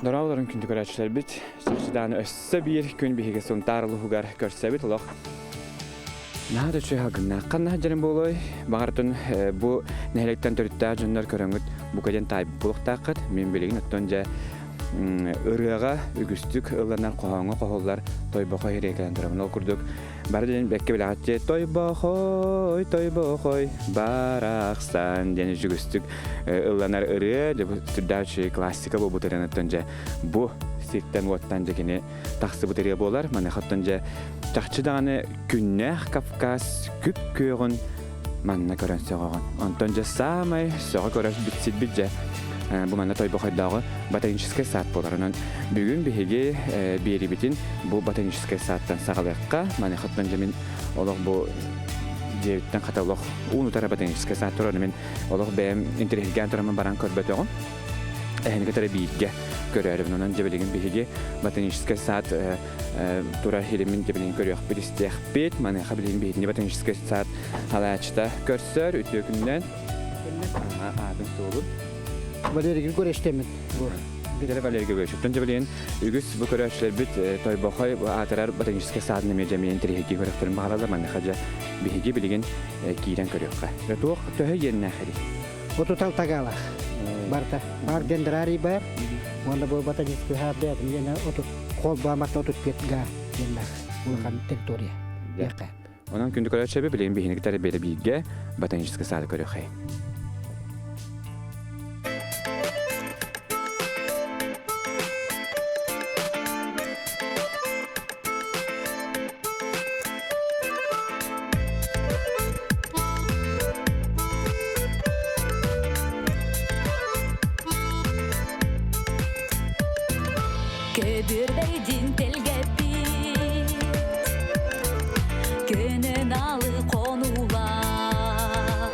Дорооболорун күндү көрөөччүлэрбит. Чахчыдааны өссө биир күн биһиги Сунтаар улууһугар көрсөбүт олох. Наһаа да үчүгэй салгыннааххан наһаа дьэрин буолуой. Баҕартын бу нэһилиэктэн төрүттээх дьоннор көрөҥүт бука диэн таайбыт буолуохтааххыт. Мин билигин оттон дьэ ырыаҕа үгүстүк ылланар хоһооҥҥо хоһуллар Тойбохой ырыа кэлэн турабын. Ол курдук Бары диэн бэккэ билэҕитчи Тойбохой, Тойбохой, барахсан диэн үчүгүстүк ылланар ырыа, дьэ бу сүрдээх үчүгэй классика буолбут ырыаныттан дьэ бу сиртэн-уоттан дьэ кини тахсыбыт ырыа буолар. Маныхаттан дьэ чахчы даҕаны күннээх Кавказ күп-күөҕүн манна көрөн сөҕөҕүн. Онтон дьэ саамай сөҕө көрөр сирбит дьэ бу манна Тойбохойдооҕу ботаническай сад буолар. Онон бүгүн биһиги биэрибитин бу ботаническай садтан саҕалыахха. Маныхаттан дьэ мин олох бу дьиэбиттэн хата олох уун-утары ботаническай сад турар. Мин олох бэйэм интэриэһиргээн тураммын баран көрбөтөҕүм. Эһини кытары бииргэ көрөөрүбүн. Онон дьэ билигин биһиги ботаническай сад турар хилимин дьэ көрүөхпүт, истиэхпит. Маныаха билигин биһигини ботаническай сад халааччыта көрсөр. Үтүө күнүнэн. Аатын суолун. Валерий Григорьевич темин. Валерий Григорьевич. Оттон дьэ билигин үгүс бу көрөөччүлэрбит Тойбохой аатырар ботаническай саадын эмиэ дьэ интэриэһиргии көрөхтөрүн баҕараллар. Маныаха дьэ биһиги билигин киирэн көрүөххэ. Туох төһө иэннээх эри? Отутал тагаалах. Барта. Бар дендрарий бар. Уонна бу ботанический сад бэйэтин иэнэ отут холбооматта 35 га диэннээх улахан территория. Биэххэ. Онон күндү көрөөччү билигин биһини кытары бэрэ бииргэ ботанический сады көрүөхэй. Көбүрбэйдин тэлгэппит Көнөн алы хонуулаах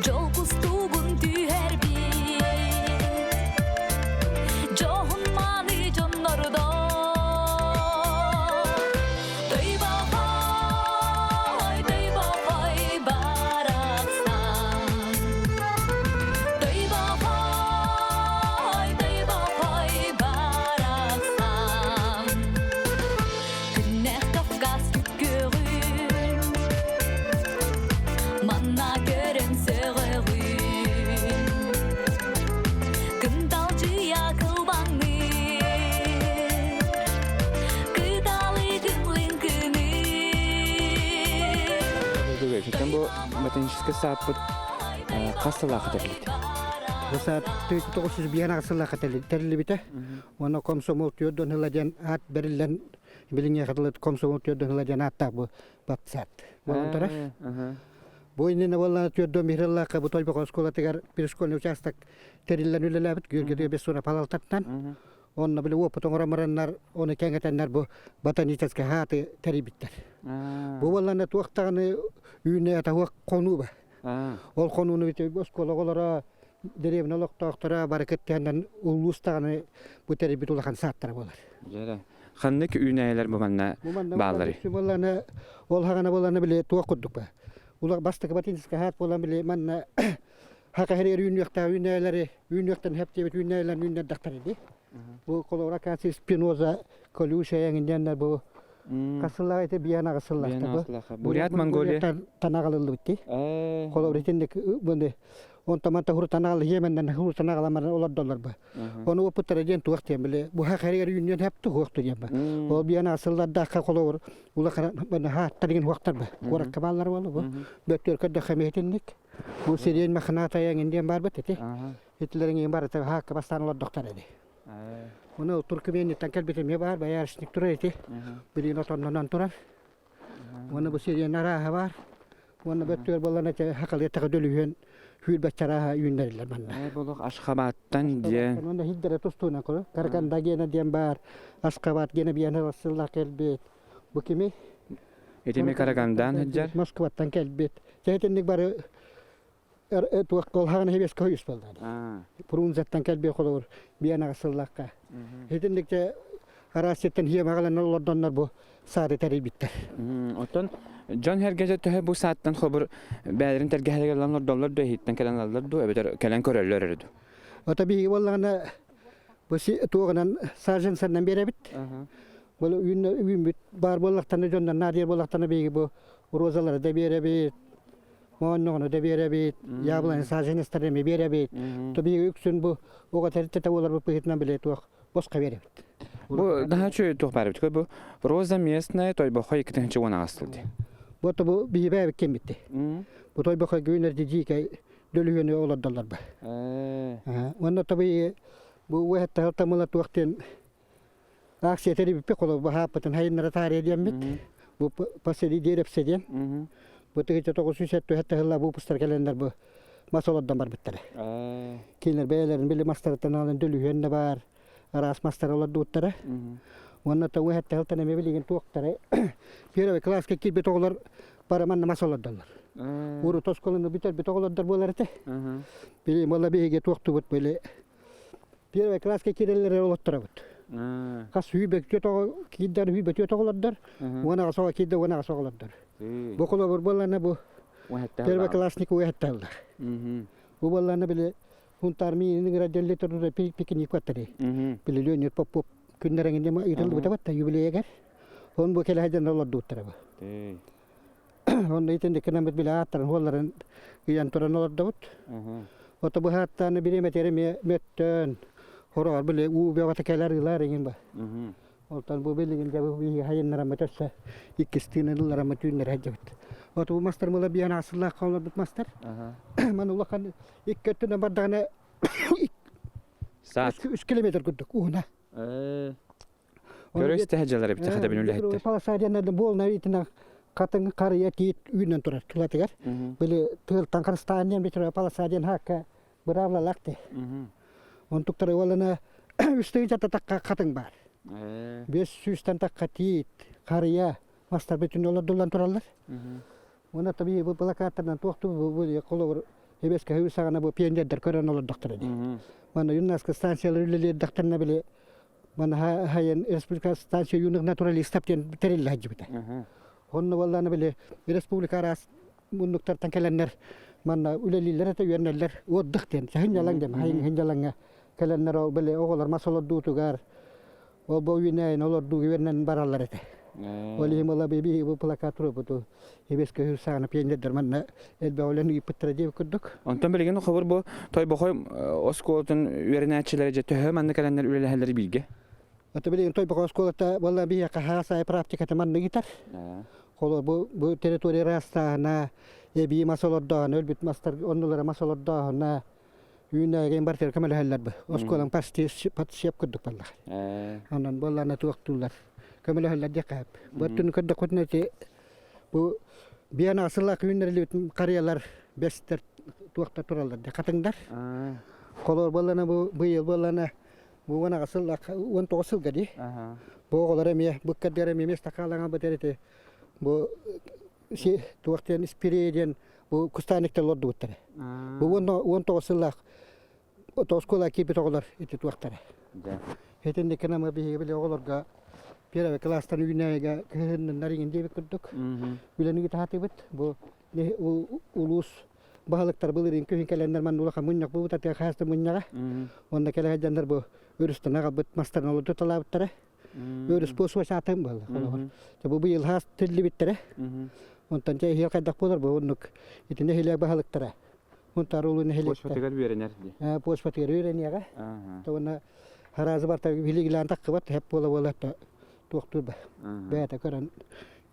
Дьол кустугун түһэрбит Дьоһун мааны дьоннордо Тойбохой, тойбохой барахсан Тойбохой, тойбохой барахсан Күннэх Кавказ күккөҕүн Манна көрөн сөҕөҕүн Кынталдьыйа кылбаҥныыр Кыталыгын лыҥкыныыр Бу ботаническай сааппыт хас сылаахы тэриллибит? Бу саат 1905 сыллаахы тэриллибитэ. Уонна комсомол түөрт ыла диэн аат бэриллэн билиҥҥи хатылыт комсомол түөрт ыла диэн ааттаах бу батсаат буолан турар. Бу иннинэ буоллаҕына 41 сыллаахха бу Тойбохой оскуолатыгар пришкольный участок тэриллэн үлэлээбит Георгий Бессонов салалтатынан. Онно били уопут оҥорон бараннар, ону кэҥэтэннэр бу ботаническай хааты тэрийбиттэр. Бу буоллаҕына туох даҕаны үүнэ таһуох хонуу ба. Ол хонууну оскуола оҕолоро, дэриэбинэ олохтоохторо бары кыттыһаннан улуус даҕаны бу тэрийбит улахан сааттара буолар. Дьэ Ханнык үүнээйилэр бу манна баалларый? Буоллаҕына ол хаҕана буоллаҕына били туох курдук ба. Улах бастакы ботаническай хаат буолан били манна хака хэригэр үүнүөхтээх үүнээйилэри үүнүөхтэн хэптиэбит үүнээйилэрин үүннэрдэхтэр ди. Бу холобура акация спиноза колючая эҥиннэннэр бу хасыллаах ити биэн аҕысыллаахтар бу. Бурят Монголия танагалыллыбыт ди. Холобура итинник бұны онтон манта хурутанаҕал Йеменнен хурутанаҕаламаран олордоллор бу. Ону опыттара диэн туох диэн били бу хэригэр үүнүөн хэпти хуохту диэн ба. Ол биэн аҕысыллардаахха холобур улахан хааттар деген хуохтар ба. Куоракка бааллар буолу бу. Бөттөркө да хэмиэтинник. Бу сириэн махынаата эҥин диэн барбыт ити. Итилэриҥ иин барыта хаакка бастаан олордохтор эди. Ону Туркмениттан кэлбит эмиэ баар, боярышник турар ити. Билигин отоннонон турар. Уонна бу сириэн арааһа баар. Уонна бөттүөр буолан ити хакалыаттаха дөлүһүөн хүүрбэччэ арааһа үүннэриллэр манна. Ээ болох Ашхабаттан диэн. Уонна хиддere тустуунан көрө. Караганда гена диэн баар. Ашхабат гена биэн сыллар кэлбит. Бу кими? Итими Карагандаан сылдьар. Москваттан кэлбит. Чэ бары туох колхаҕын хебеске хойус буолла. Фрунзеттан кэлбит холобур биэн сыллахха. Итинник араас сиртэн хиэмэҕэлэн олордоннор бу саады тэрийбиттэр. Оттон дьон сэргэсэ төһө бу сааттан хобур бээлэрин тэлгэһэлэргэ ылан олордоллор дуо, иһиттэн кэлэн ылаллар дуо, эбэтэр кэлэн көрөллөр эрэ дуо? Ото биһиги буоллаҕына. Бу туоҕунан саженцарынан биэрэбит. Бұл үүммүт баар буоллахтарына дьоннор наадыйар буоллахтарына биһиги бу розалары да биэрэбит, моонньоҕону да биэрэбит, яблони саженецтары эмиэ биэрэбит. То биһиги үксүн бу оҕо тэрилтэтэ буоларбыт быһыытынан билэ туох босхо биэрэбит. Бу наһаа туох баар эбит бу роза местная Тойбохой 2010 сыл дии. Бу бу биһи бэйэбит кэммитти. Бу Тойбохой гүүнэр дьиикэй дөлүһүөнү олордоллор ба. Уонна тобы бу уэһэттэ тамыла туох диэн акция тэрийбиппит холобур баһааппытын хайыннара таарыйа диэммит. Бу посели деревце диэн. Бу 1977 сылла выпустар кэлэннэр бу мас олордон барбыттара. Кинилэр бэйэлэрин били мастарыттан алан дөлүһүөн да баар араас мастары олордубуттара. Уонна тоҥу хэттэ эмиэ билигин туохтара первый класска киирбит оҕолор бары манна мас олордоллор. Урут оскуоланы бүтэрбит оҕолордор буолар этэ. Били буола биһиги туохтубут били первый класска киирэллэр олотторобут. Хас сүүбөктүө тоҕо киирдэр сүүбөтүө тоҕолордор, 18 оҕо киирдэ 18 оҕолордор. Бу холобур буоллана бу первый классник уэһэтталлар. Бу буоллана били Хунтаар миинин ыҥыра дэлли турда пикник баттары. Били Леонид Попов күннэрэҥин ыытыллыбыта батта юбилейгэр. Он бу кэлэ сылдьан олордубуттара бу. Онно итинник гынаммыт били ааттарын хуолларын ыйан туран олордобут. Ото бу ааттааны бириэмэтигэр эмиэ мөттөөн хороҕор били уу бөҕөтө кэлэр ыылар иҥин ба. Онтон бу билигин дьэ бу биһиги хайыннараммыт өссө иккис тыынын ыллараммыт үүннэрэ сылдьабыт. Ото бу мастар мыла биэн аасыллаах олорбут мастар. Маны улахан икки өттүнэн бардаҕына Саат. 3 километр курдук уһуна. Көрө-истэ сылдьаллар эбит хата бин үлэһиттэр. Полоса диэн буолна итинэ хатыҥ харыйа тиит үүнэн турар тулатыгар. Били тыалтан харыстаан диэн битирэ полоса диэн хаакка быраабылалаах ти. Онтуктары уолана үстүү тахха хатыҥ баар. 500-тэн тахха тиит, харыйа мастар бүтүн олордуллан тураллар. Уонна таби бу плакаттарынан туохту бу холобур эбэскэ хүү саҕана бу пионердар көрөн олордохторо дии. Манна юннаска станциялар үлэлиэрдэхтэринэ били манна хайан республика станция юных натуралистов диэн тэриллэ сылдьыбыта. Онно буоллаана били республика араас муннуктартан кэлэннэр манна үлэлииллэр этэ үөрэнэллэр отдых диэн саһынньалаҥ диэн саһынньалаҥҥа кэлэннэр ол били оҕолор мас олордуутугар ол бу үүнээйин олордуу үөрэнэн бараллар этэ. Ол иһин була биһиги бу плакат турбуту эбэскэ үһүс саҕана пионердар манна элбэх үлэни ыыппыттара диэбит курдук. Онтон билигин хобур бу Тойбохой оскуолатын үөрэнээччилэрэ дьэ төһө манна кэлэннэр үлэлэһэллэр бииргэ? Ата билигин Тойбохой оскуолата буолла биһиэхэ хаасай практиката маннык ыытар. Холор бу бу территория ыраастааһына, эбии мас олордооһуна, өлбүт мастар оннулара мас олордооһуна, үүнээйин барытыгар көмөлөһөллөр бу. Оскуолаҥ подсеп курдук буоллар. Онон буоллаана туохтууллар. Көмөлөһөллөр диэххэ сөп. Бу өттүн көрдөххүтүнэ ити бу биэн асыллаах үүннэриллибит харыйалар бэстэр туохта тураллар дии хатыҥдар. Холор буоллана бу быйыл буоллана бу 19 сыл 19 сылга дии. Бу оҕолор эмиэ бу кэрдэр эмиэ миэстэ хаалаҥа бу ити бу туох диэн спирея диэн бу кустааниктар олордубуттара. Бу 19 сыллаах оскуола киирбит оҕолор ити туохтара. Итинник гынан биһиги били оҕолорго первый класстан үүнээйигэ кыһыннар иҥин диэбит курдук үлэни ыытаатыбыт. Бу улуус баһылыктар былырыын күһүн кэлэннэр манна улахан мунньах буолбут атыа хааста мунньаҕа. Онно кэлэ сылдьаннар бу өрүстэн аҕалбыт мастарын олордуталаабыттара. Өрүс буосуо саатан буолла холобур. Бу быйыл хаас тиллибиттэрэ. Онтон дьэ иһиэл хайдах буолар бу оннук итини нэһилиэк баһылыктара. Мунтаар улуу нэһилиэктэр. Почватыгар үөрэнэр дии. Почватыгар үөрэниэҕэ. Уонна хараазы барта билигилээн таххыбат хэп буола-буола туохтуур ба. Бэйэтэ көрөн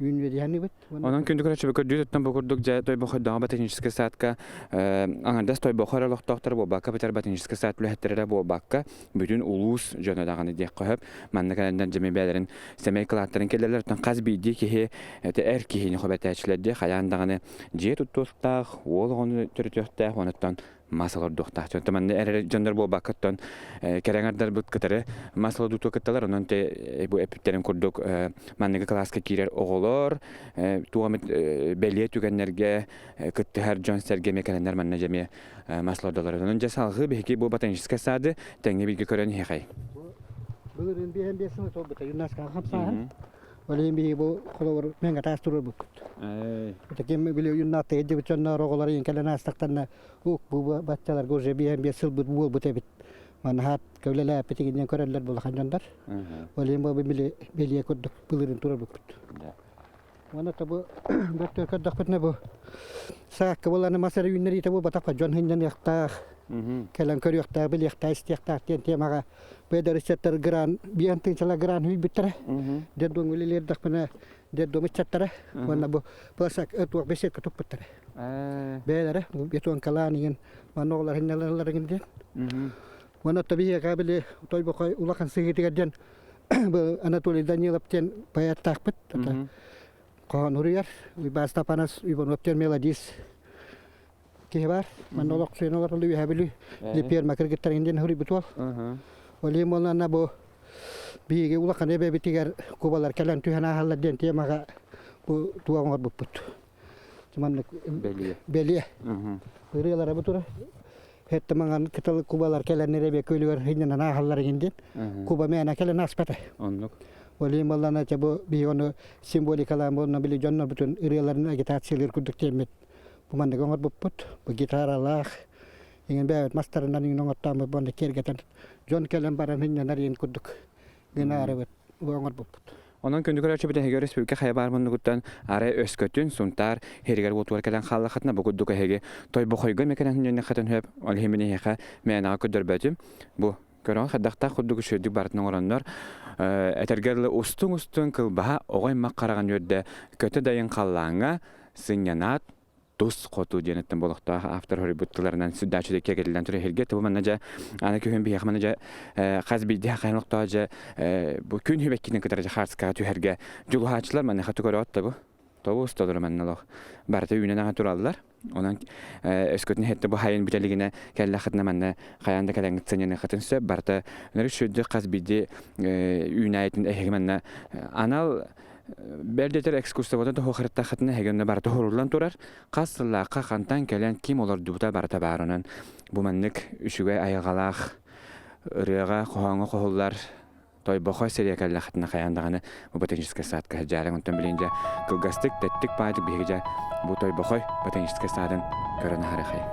үүнүөдүйэнибит. Онон күндү көрөөччү көрдүү туттан бу курдук дьэ Тойбохойдооҕу ботаническай садка аҥардас Тойбохой эрэ олохтоохторо буолбакка бүтэр ботаническай сад үлэһиттэрэ эрэ буолбакка бүтүн улуус дьоно даҕаны диэххэ сөп. Манна кэлэннэр дьэми бэйэлэрин сэмэй кылааттарын кэлэллэр. Оттон хас биирдии киһи это эр киһини хобэтээччилэр дии хайаан даҕаны дьиэ туттуохтаах, уол оҕону төрөтүөхтээх, онуттан мас олордуохтаах. Онтон манна эрэр дьоннор буолбакка оттон кэрэҥ ардарбыт кытары мас олордуутуга кытталар. Онон те бу эппиттэрин курдук манныгы кылааска киирэр оҕолор туох эмит бэлиэ түгэннэргэ кыттыһар дьон-сэргэ эмиэ кэлэннэр манна дьэ эмиэ мас олордоллор. Онон дьэ салҕыы биһиги бу ботаническай сады тэҥҥэ бииргэ көрөн иһиэхэй. Былырыын биэһэн биэс сыл туолбута юннаска хамсааһын. Ол иһин биһиги бу холобур мэҥэ таас туруорбуппут. Ким били юннааттыга дьыбыт дьоннор оҕолор иин кэлэн аастахтарына ук бу баччаларга уже биэһэн биэс сылбыт буолбут эбит. Манаһаат көлөлөөппүтигинэн көрөллөр булахан дьоннор. Ол иһин бу били бэлиэ курдук былырын турарбыппыт. Уонна то бу бөртө көрдөхпүтүнэ бу саакка буланы мас эрэ үүннэриитэ буолбатах дьон сынньаныахтаах, кэлэн көрүөхтээх, билиэхтээх, истиэхтээх диэн темаҕа бэйдэр ыччаттар гран биэн тыынчала гран үүйбүттэрэ. Детдом үлэлиэрдэхпинэ детдом ыччаттара уонна бу пласак туох беседка туппуттара. Бэйэлэрэ бетонкалаан иҥин манна оҕолор сынньалаллар иҥин диэн. Уонна биһиэхэ били Тойбохой улахан сыһыытыгар диэн бу Анатолий Данилов диэн поэттаахпыт. Хоһоон уруйар. Уйбаас Тапанас Иванов диэн мелодист киһи бар. Манна олохсуйан олоролу үһэ бүлүү. Липер кыргыттарын диэн суруйбут уол. Ол иһин буоллаҕына бу биһиги улахан эбэбитигэр кубалар кэлэн түһэн ааһаллар диэн темаҕа бу туох оҥорбуппут. Маннык Бэлиэ. бэлиэ. Ырыалара бу тура. Хетте маҥан кыталы кубалар кэлэннэр эбэ көлүгэр хиннэнэн ааһаллар игин диэн. Куба мээнэ кэлэн ааспата. Оннук. Ол иһин буоллаҕына чэ бу биһиги ону символикалаан буолна били дьоннорбутун ырыаларын агитациялыыр курдук диэммит бу маннык оҥорбуппут. Бу гитаралаах иҥин бэйэбит мастарынан иҥин оҥортооммут буонна киэргэтэн дьон кэлэн баран хиннэнэр иин курдук гынаарыбыт бу оҥорбуппут. Онон күндү көрөөччүбүт эһиги өрөспүүбүлүкэ хайа баар муннугуттан арай өскөтүн Сунтаар һиригэр-уотугар кэлэн хааллаххытына бу курдук эһиги Тойбохойго эмэ кэлэн хүнньүннэххитин сөп. Ол иһин мин эһиэхэ мээнэҕэ көрдөрбөтүм. Бу көрөҕүн хайдахтаах курдук үчүгэйдик барытын оҥороннор этэргэ дылы устуҥ-устуҥ кылбаһа оҕо аймах хараҕын үөрдэ көтө дайын халлааҥҥа сынньанаат тус хоту диэн эттэн болохтоох автор хоруйбут тылларынан сүрдээччи кэгиллэн турар иһиргэ тыбы манна дьэ аны күһүн биһиэхэ манна дьэ хас биирдии хаһан олохтоох дьэ бу күн хүбэккитин кытары дьэ хаарскаҕа түһэргэ дьулуһааччылар маныаха көрөөт да бу тобус толору манна олох барыта үүнэн аҕа тураллар онон өскөтүн иһэтте бу хайын бүтэлигинэ кэллэххитинэ манна хайаан да кэлэҥҥит сынньаныаххытын сөп барыта өнөрүк сүрдүк хас биирдии үүнээйитин эһиги манна анал Бэрдэтэр экскурсовода тоһуохарыттаххытына эһиги барыта уһуруллан турар. Хас сыллаахха хантан кэлэн ким олордубута барыта баар онон бу маннык үчүгэй айылҕалаах ырыаҕа, хоһооҥҥо хоһуллар Тойбохой сиргэ кэллэххитинэ хайаан даҕаны бу ботаническай саадка сылдьаарыҥ. Онтон билигин дьэ кылгастык, тэттик баайдык биһиги дьэ бу Тойбохой ботаническай саадын көрөн аһарыахай.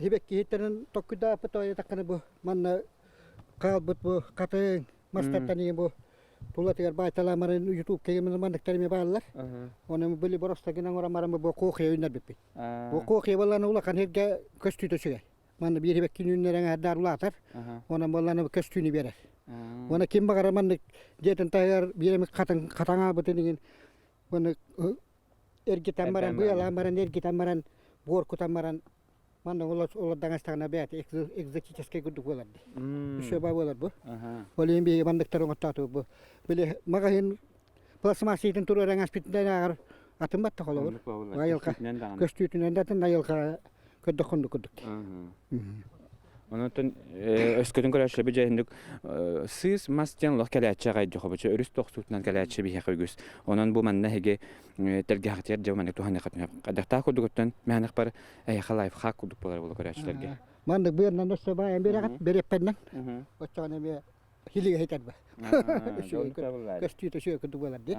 Сибэккиһиттэрин токкуйдааппыт ойутаххына бу манна хаалбыт бу хатыҥ мастартан ийэ бу тулатыгар баайталаамарын ютуб кегемин манныктар эмиэ бааллар. Оны били боростагынан оҥоромарым бу куохуйа үүннэрбиппит. Бу куохуйа буоллаҕына улахан сиргэ көстүүтэ үчүгэй. Манна биир сибэккини үүннэрэн аҥаардаар улаатар. Онон буоллаҕына көстүүнү биэрэр. Уонна ким баҕарар маннык дьиэтин таһыгар биир эмит хатыҥ хатаҥаабытын иҥин уонна эргитэн баран быалаан баран эргитэн баран буор кутан баран манна олордаҥастаҕына бэйэтэ экзотическай курдук буолар дии. Үсүөба буолар бу. Ол иһин биһиги манныктары оҥоттоотубут бу. Били маҕаһыын пластмасситын туруоран аспитинэн ааҕар атын батта холобур. Айылҕа көстүүтүнэн да атын айылҕа көрдөххүн курдук. Онон өскөтүн көрөөччүлэрбит дьэ сыыс мас диэн олох кэлээччи аҕай дьохобучу өрүс тохсуутунан кэлээччи биһиэхэ үгүс. Онон бу манна эһиги тэлгэһэҕитигэр дьэ маннык туһаныаххытын хайдахтаах курдугуттан мээнэхпэр эһиэхэ лайфхак курдук буолар буола көрөөччүлэргэ. Маннык быаннан өссө баайан биэрэҕит бириэппэннэн оччоҕуна эмиэ хилигэ хитэрбэ. Көстүүтэ үчүгэй курдук буолар дии.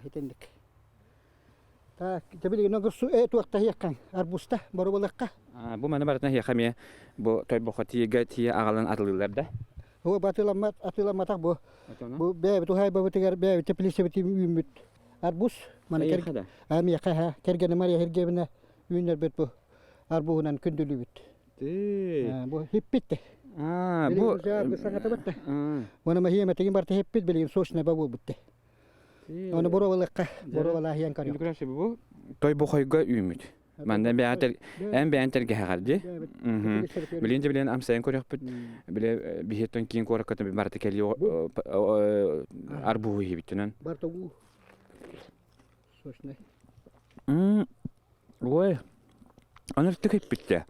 Итинник. Так, билигин огурсу туохтаһыаххаҥ арбузта боруобалыахха. Бу маны барытын эһиэхэ эмиэ бу Тойбохо тиийгэ тиийэ аҕалан атылыыллар да? Бу атыламмат атыламматах бу. Бу бэйэбит уһаайбабытыгар бэйэбит теплицэбит үүммүт арбуз. Маны миэхэ кэргэним Мария Сергеевна үүннэрбит бу арбуһунан күндүлүүбүт. Бу хиппит. Бу саҥатабыт. Уонна маһиэмэтигин барыта хиппит билигин сочная буолбут. Оны боруобалыахха, боруобалааһыйан көрүөх. Бу Тойбохойго үүммүт. Манна бэйээн эн бэйээн тэлгэһэҕэр дии. Билин де билин амсайан көрүөхпүт. Биле биһиэттэн киин куоракка барыта кэлии арбуһу иһибиттинэн. Барта уу. Сочный. Ой. Аны түк иппиттэ.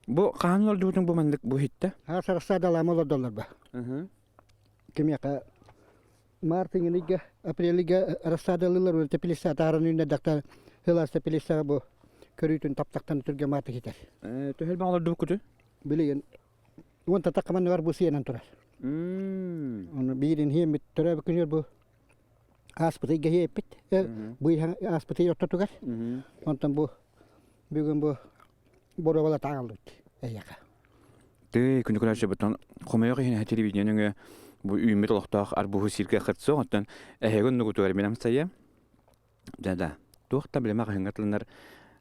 Бу хаһан олордубутуҥ бу маннык бу иһиттэ? Ха сарсадалаама олордоллор ба. Кимиэхэ Мартыҥыныйга, апрелигэ рассадалыылар уонна теплица атааран үүннэрдэхтэр сылаас теплицаҕа бу көрүүтүн таптахтан түргэн мааты хитэр. Төһө элбэх олордубуккутуй? Билигин уон татах манныгар бу сиэнэн турар. Ону биирин хиэммит төрөөбүт күнүгэр бу ааспыт ыйга хиэппит. Бу ааспыт ый ортотугар. Онтон бу бүгүн бу боруобала таҕаллыбыт эйиэхэ. Тыы күнү көрөөччүбүттэн хомойуох иһин телевидение нөҥүө бу үүммүт олохтоох арбуһу сиргэ хыртсыах оттон эһиги оннугутугар мин амсайа да да туох да билэмэ хаһыҥҥа тылынар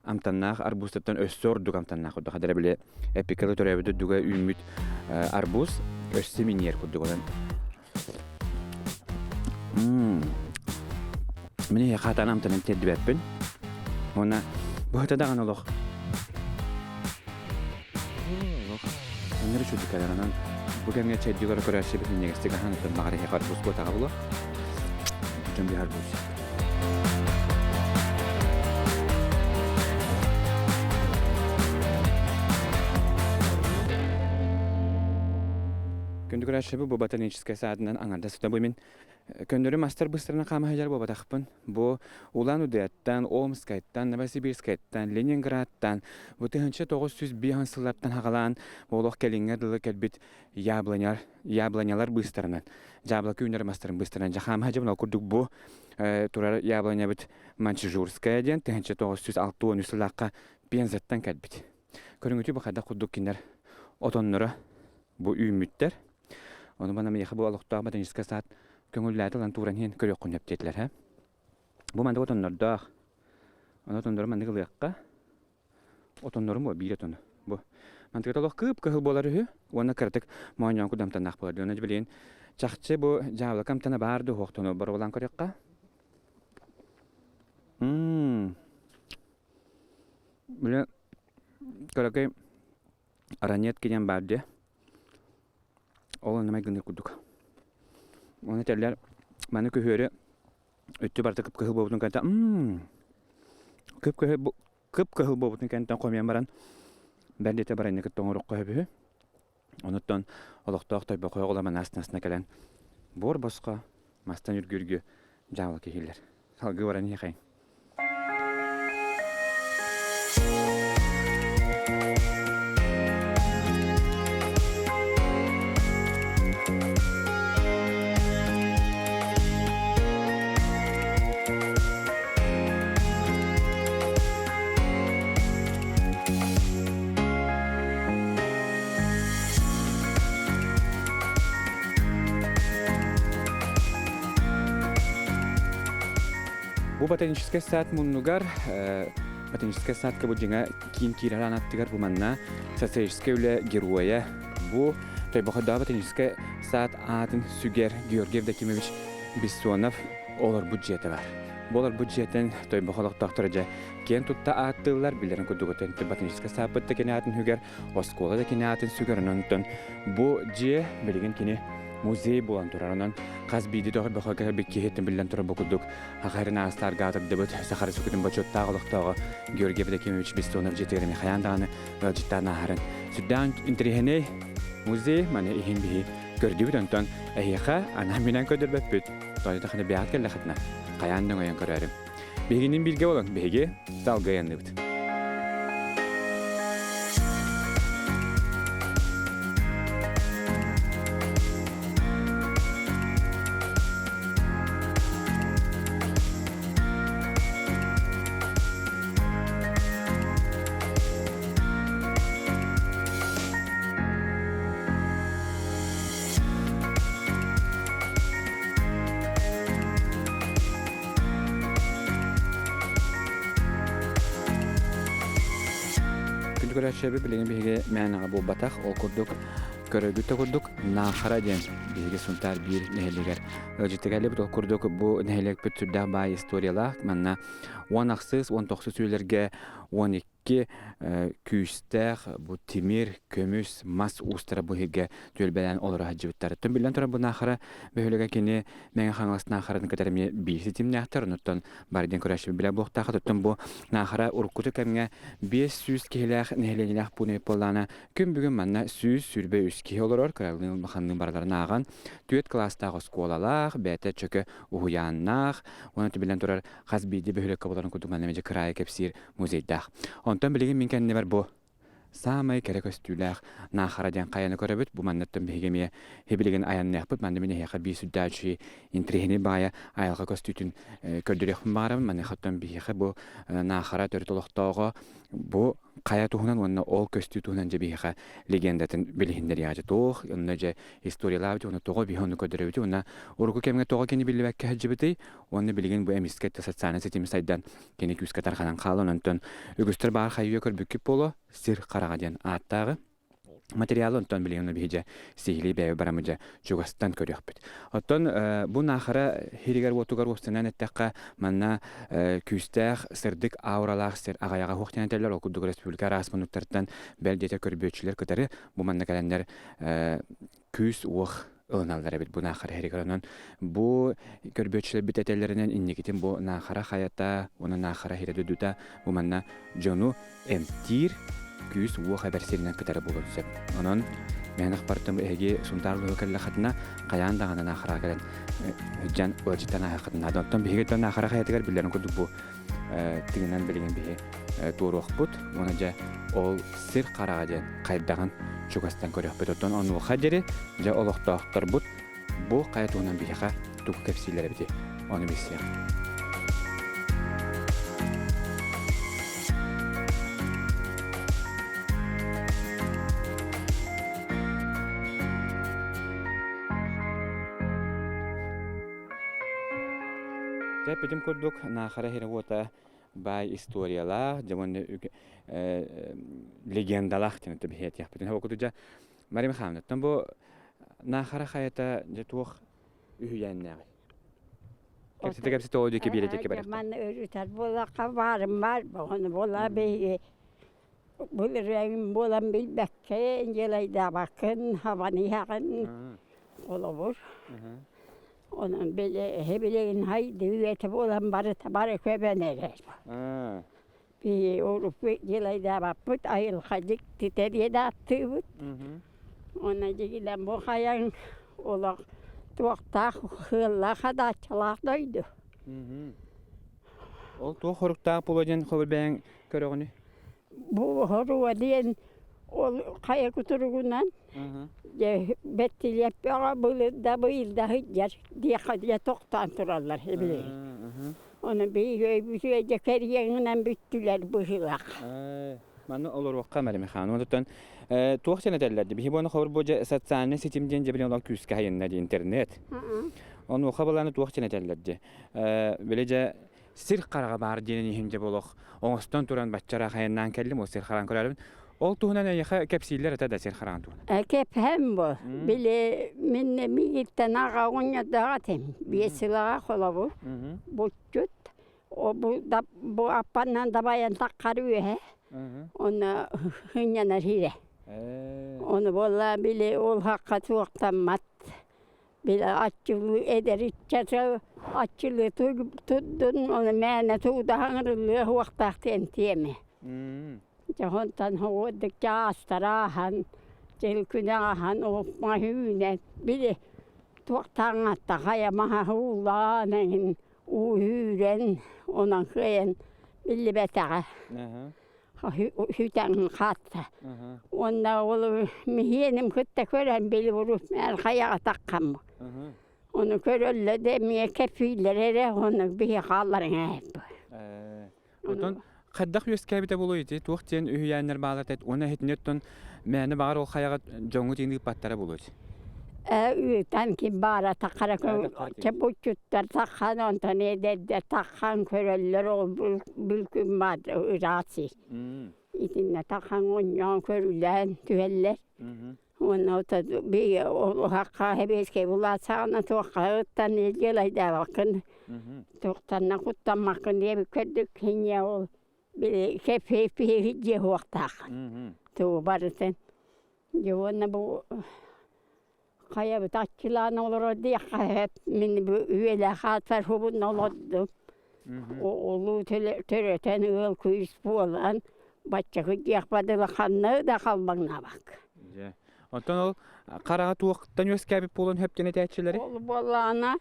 амтаннаах арбузтаттан өссө ордук амтаннаах курдук хадара били эпикалы төрөөбүт үрдүгэ үүммүт арбуз өссө миниэр курдук онон Мин эһиэхэ хатан амтанын тиэрдибэппин. Уонна быһыта даҕаны олох олох өнөр үчүгэй кэлэр. Онон бу кэмҥэ чэйдик көрөөччүбүт минньигэстик аһаан оттон баҕар эһиэхэ арбуз куотаҕа буолуо. Бүтүн биир арбуз. Күндү көрөөччүбүт бу ботаническай саадынан аҥардас бу мин көннөрү мастар быстарынан хаама сылдьар буолбатахпын. Бу Улан-Удэттан, Омскайтан, Новосибирскайтан, Ленинградтан бу 1905 сыллартан хаҕалаан олох кэлиҥҥэ дылы кэлбит яблоняр, яблонялар быыстарынан, дьаабылака үүнэр мастарын быыстарынан дьэ хаама сылдьабын. Ол курдук бу турар яблонябыт Маньчжурская диэн 1963 сыллаахха Пензаттан кэлбит. Көрүҥүтү бу хайдах курдук кинилэр отонноро бу үүммүттэр. Ону мана миэхэ бу олохтоох ботаническай саад көҥүллээтэ ылан тууран иһин көрүөххүн сөп диэтилэр һэ. Бу маннык отоннордоох. Ону отоннору маннык ылыахха. Отоннорум бу биир отону. Бу мантыгыта олох кып-кыһыл буолар үһү уонна кыратык моонньоон кудамтаннаах буолар. Онон билигин чахчы бу дьаабылака амтана баар дуу суох боруобалаан көрүөххэ. Мм. Били кыракый ранетки диэн баар дии. Ол онно майгынныыр курдук. Ону этэллэр маны күһүөрү өттү барыта кып-кыһыл буолбутун кэнниттэн мм кып-кыһыл кып-кыһыл буолбутун кэнниттэн хомуйан баран бэрдитэ баранньы кытта оҥоруохха сөп үһү. Онуттан олохтоох Тойбохой оҕолор манаас-насына кэлэн буор босхо мастан үргү-үргү дьаабыла киһилэр. Салгыы баран иһиэхэйиҥ. Бу ботаническай сад муннугар ботаническай садка бу дьиҥэ киин киирэр аан аттыгар бу манна социалистическай үлэ геройа бу Тойбохойдоох ботаническай сад аатын сүгэр Георгий Евдокимович Бессонов олорбут дьиэтэ бар. Бу олорбут дьиэтин Тойбохой олохтоохторо дьэ киэн тутта ааттыыллар, билэрин курдук ботаническай сааппыт да кини аатын сүгэр, оскуола да кини аатын сүгэр, онон бу дьиэ билигин кини музей буолан турар. Онон хас биирдии бөхө кэлбит киһиттэн биллэн турар бу курдук хахайрын аастарга аатырдыбыт Саха Республикатын бочуоттаах олохтооҕо Георгий Евдокимович Бессонов дьиэтигэр эмиэ хайаан даҕаны ыалдьыттаан ааһарын. Сүрдээх интэриэһинэй музей маны иһин биһи көрдүбүт онтон эһиэхэ анаан минэн көрдөрбөппүт. Тоойдоххуна бэйэҕит кэллэххитинэ хайаан да өҥөйөн көрөөрүм. Биһигинин бииргэ болон биһиги салгыйанныбыт. Күндү көрөөччүлэрбит билигин биһиги мээнэҕэ буолбатах, ол курдук көрөргүт да курдук Наахара диэн биһиги Сунтаар биир нэһилиэгэр ыалдьыттык кэллибит. Ол курдук бу нэһилиэкпит сүрдээх баай историялаах. Манна 10 ахсыс, 19 үйэлэргэ 12 күүстээх бу тимир, көмүс, мас уустара бу иһиргэ түөлбэлээн олоро сылдьыбыттар. Оттон биллэн турар бу Наахара бөһүөлэгэ кини Мэҥэ Хаҥалас Наахаратын кытары эмиэ биир ситимнээхтэр. Онуттан бары диэн көрөөччү билэр буолуохтаах. Оттон бу Наахара уруккуту кэмҥэ 500 киһилээх нэһилиэнньэлээх пуун буоллаҕына, күн бүгүн манна 123 киһи олорор. Кыралыын улаханныын барыларын ааҕан, түөрт кылаастаах оскуолалаах, бэйэтэ чөкө уһуйааннаах, уонна биллэн турар хас биирдии бөһүөлэккэ буоларын курдук манна эмиэ кыраайы кэпсиир музейдаах. Онтон билигин мин кэннибэр бу саамай кэрэ көстүүлээх Наахара диэн хайаны көрөбүт. Бу манныттан биһиги эмиэ билигин айанныахпыт. Манна мин эһиэхэ биир сүрдээччи интэриэһинэй баайа айылҕа көстүүтүн көрдөрүөхпүн баҕарабын. Маныаха биһиэхэ бу Наахара төрүт олохтооҕо бу хайа туһунан уонна ол көстүү туһунан дьэ биһиэхэ легендатын билиһиннэриэҕэ туох онно дьэ историялаабыт уонна тоҕо биһи ону көрдөрөбүт уонна урукку кэмҥэ тоҕо кини биллибэккэ сылдьыбытый уонна билигин бу эмискэ социальнай ситими сайдан кини күүскэ тарҕанан хаалан онтон үгүстэр баар хайыы көрбүккүт буолуо сир хараҕа диэн ааттааҕы материалы онтон билигин биһи дьэ сиһилии бэйэ барамы дьэ чугастан көрүөхпүт. Оттон бу Наахара сиригэр-уотугар уопсанан эттэххэ манна күүстээх сырдык ауралаах сир аҕайаҕа суох диэн этэллэр. Ол курдук республика араас муннуктарыттан бэл диэтэр көрбүөччүлэр кытары бу манна кэлэннэр күүс-уох ылыналлар эбит бу Наахара сиригэр. Онон бу көрбүөччүлэрбит этэллэринэн инникитин бу Наахара хайата уонна Наахара сирэ дойдута бу манна дьону эмтиир күүс-уох эбэр сиринэн кытары буолуон сөп. Онон мээнэх бартым эһиги Сунтаар улууһа кэллэххитинэ хайаан даҕаны Наахараҕа кэлэн сылдьан ыалдьыттан ааһыаххытын наада. Оттон биһиги Наахара хайатыгар биллэрин курдук бу тыынан билигин биһи туоруохпут уонна дьэ ол сир хараҕа диэн хайдаҕын чугастан көрүөхпүт. Оттон онуоха диэри дьэ олохтоохторбут бу хайа туһунан биһиэхэ тугу кэпсииллэр эбитий ону билсиэх. Дьэ, эппитим курдук, Наахара сирэ-уота баай историялаах, дьэ уонна легендалаах диэн биһиэтиэхпитин. Ол курдук дьэ, Мария Михайловна, бу Наахара хайата дьэ туох үһүйээннээҕий? Кэпсэтэ кэпсэтэ ол диэки биэрэ диэки барыахтаах. Манна өрүтэр буоллахха баарым баар ону буола биһиги былырыын буолан билбэккэ дьыалайдаабаккын хабан иһэҕин холобур онон били эһи хайдыы үйэтэ буолан барыта бары көбөн эрэр Биһи урукку дьылайдаабаппыт айылҕа дьиктитэ диэн ааттыыбыт. Уонна дьигинэн бу хайаҥ олох туохтаах ыаллаах хадааччалаах дойду. Ол туох хоруктаах буолуо диэн холобур бэйэҥ көрөҕүнүй? Бу хоруа диэн ол хайа кутуругунан дьэ бэттилиэппэҕэ былыр да быйыл да сылдьар диэххэ дьэ тохтоон тураллар билигин. Ону биһиги өйбүтүгэр дьэ кэрийэҥинэн бүттүлэр быһыылаах. Манна олоруохха Мария Михайловна. Онтон туох диэн этэллэр дии? Биһи буону хобур бу дьэ социальнай ситим диэн дьэ билин олох күүскэ хайынна дии интернет. Онуоха былааны туох диэн этэллэр дии? Били дьэ сир хараҕа баар диэн иһин дьэ болох оҥостон туран баччара хайаннаан кэллим ол сир хараҕын көрөрүм. Ол туһунан эйиэхэ кэпсииллэр этэ да сир хараҕын туһунан. Кэпһэм бу. Били мин миигиттэн аҕа оҕонньордоох этим. Биэс сылаҕа холобур. Булчут. Бу, бу аппанан дабайан таххар үөһэ. Оны хынньанар хире. Оны буолла били ол хаққа туохтаммат. Били аччылыы эдэр ыччаты аччылыы турдун, ону мээнэ туудаһаҥырыллыа суохтаах диэн тиэмэ. Дьэ онтон оҕурдук чаастара ааһан, дьыл күнэ ааһан маһы үүнэн, били туохтааҥҥатта хайа маһа уулаан эҥин уу үүрэн, онон кыайан биллибэтэҕэ. Сүтэн хаатта. Уонна ол миһиэним кытта көрөн били урут хайаҕа таххаммыт. Ону көрөллө да эмиэ кэпсииллэр эрэ, ону биһи хаалларыҥ ээппит. Отон хайдах үөскээбитэ буолуой ити? Туох диэн үһүйээннэр баалар эт уонна иһитинэ оттон мээнэ баҕар ол хайаҕа дьоҥҥут иин ыыппаттара буолуой? Ыытан ким баара таххара чебуччуттар таххан онтон эдэрдэр таххан көрөллөр ол бүлкүн баар ыраах сир. Итиннэ таххан оонньоон көрүлээн түһэллэр. Уонна уһахха сэбиэскэй былаас саҕана туохха ыттан дьыалайдаабаккын, туохтанна куттаммаккын диэбит көрдүк инньэ ол били кэппиэппиһи дьиэ уохтааххын тугу барытын дьэ уонна бу хайабыт аччылаан олорор диэххэ сөп мин бу үйэлээх аатар хубун олордум улуу төрөтөн ыал күүс буолан бачча кырдьыахпар дылы ханна да халбаҥнаабакка. Дьэ. Оттон ол хараҕа туохтан үөскээбит буолан хөптөн этээччилэри? Ол буоллаҕына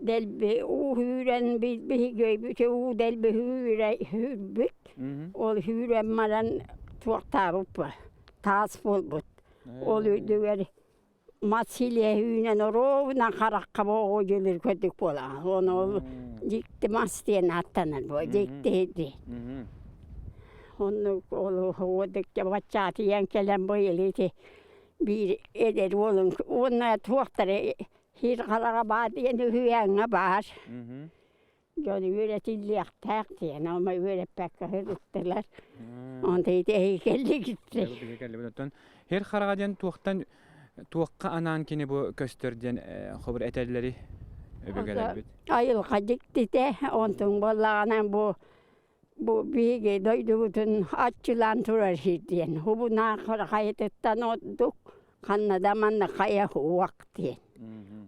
дэлби уу үүрэн биһиги өйбүтэ уу дэлби үүрэ үүрбүт. Ол үүрэн баран туохтаабыппа таас буолбут. Ол үрдүгэр мас силиэһи үүнэн оруобунан харахха буоҕу дьөлүр көрдүк буолаҕын. Ону ол дьикти мас диэн ааттанар буо дьикти ди. Оннук ол уодукка баччаатыйан кэлэн бу илити биир эдэр уолун уонна туохтара сир хараҕа баар диэн үһүйээҥҥэ баар. Дьон үөрэтиллиэхтээх диэн, ону үөрэппэккэ сырыттылар. Онто ити эһиги кэллигит. Кэллибит. Оттон һир хараҕа диэн туохтан туохха анаан кини бу көстөр диэн хобур этэллэри өбүгэлэрбит. Айылҕа дьиктитэ, онтуҥ буоллаҕына бу бу биһиги дойдубутун аччылаан турар сир диэн. Хубунаах хайытыттан ордук ханна да манна хайа уох диэн.